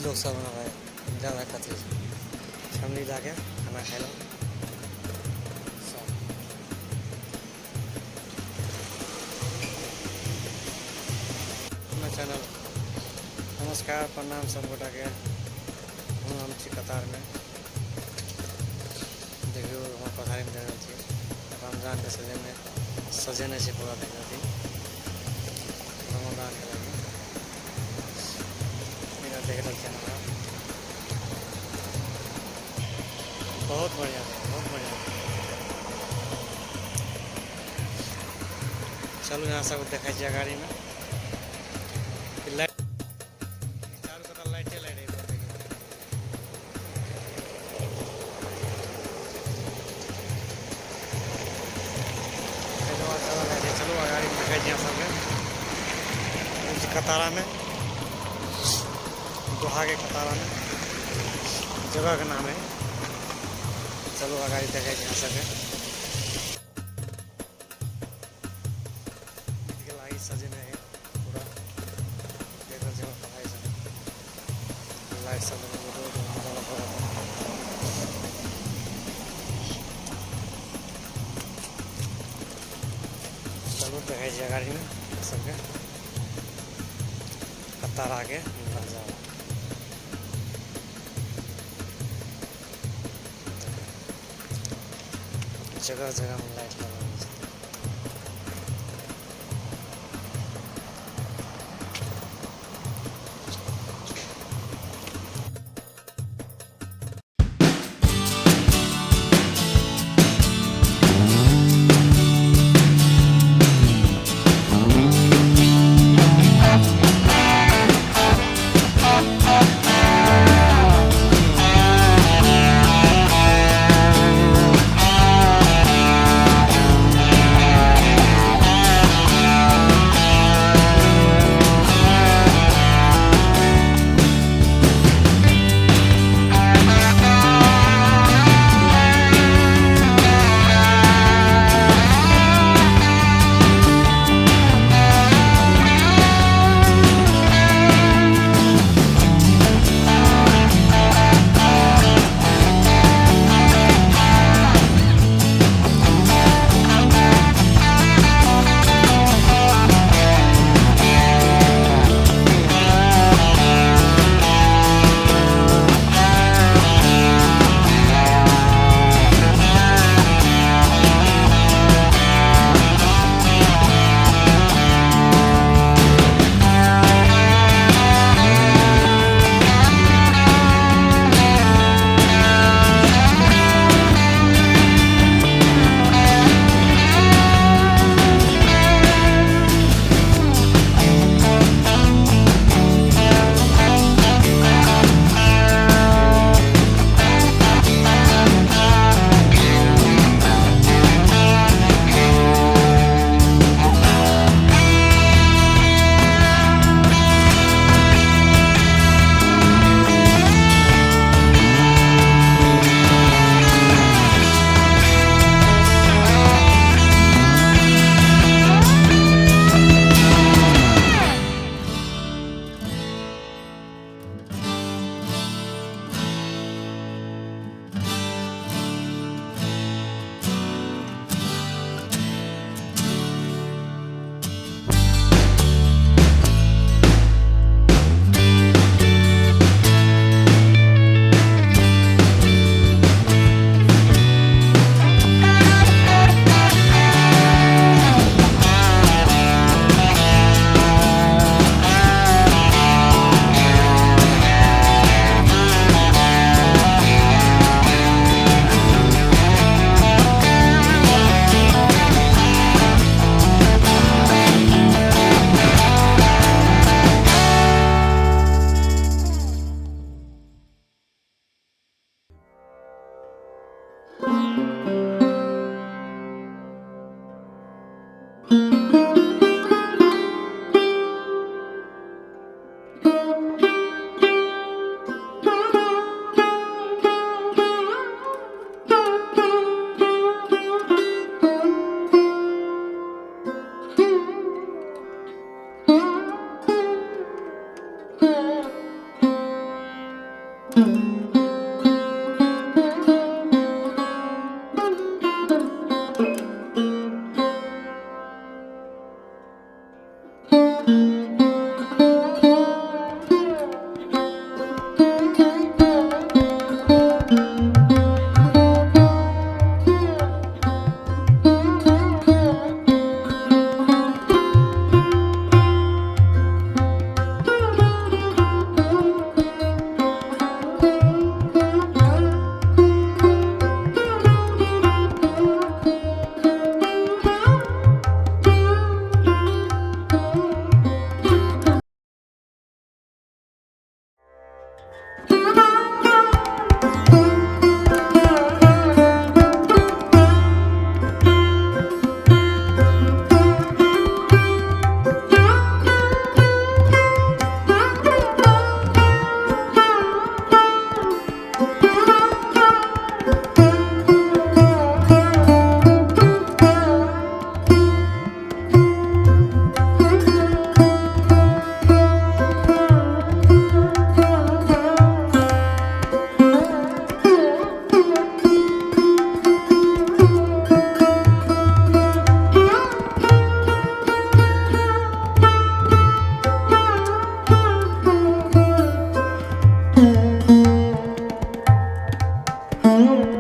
लोग सब है ज्यादा कतरी फैमिली जाके खाना खाइलक सब। हमर चैनल। नमस्कार, प्रणाम सब गोटाके। हम छी कतारमे, देखियौ हमर पथारीमे देख रहल छी, रमजानके सजेने सजेने छै पूरा। देख रहल छी रमजानके लागि। इधर देख रहल छी हमरा, बहुत बढ़िया, बहुत बढ़िया। चलू, यहाँ सब देखै छियै गाड़ीमे लाइट, चारू कता लाइटे लाइट है। देखियौ, चलू गाड़ीमे देखै छी अहाँ सबके कतारामे, दोहाके कतारामे जगहके नाम है। चलू, अगाडि देखै छी अहाँ सबके। ईदके लागि सजेने है पूरा। देख रहल छी हमर पढ़ाई सब, लाइट सब लगल। मजा भऽ। चलू, देखै छी अगाडिमे सबके कताराके नजारा। जगह जगह में लाइट लगल छै। Bye.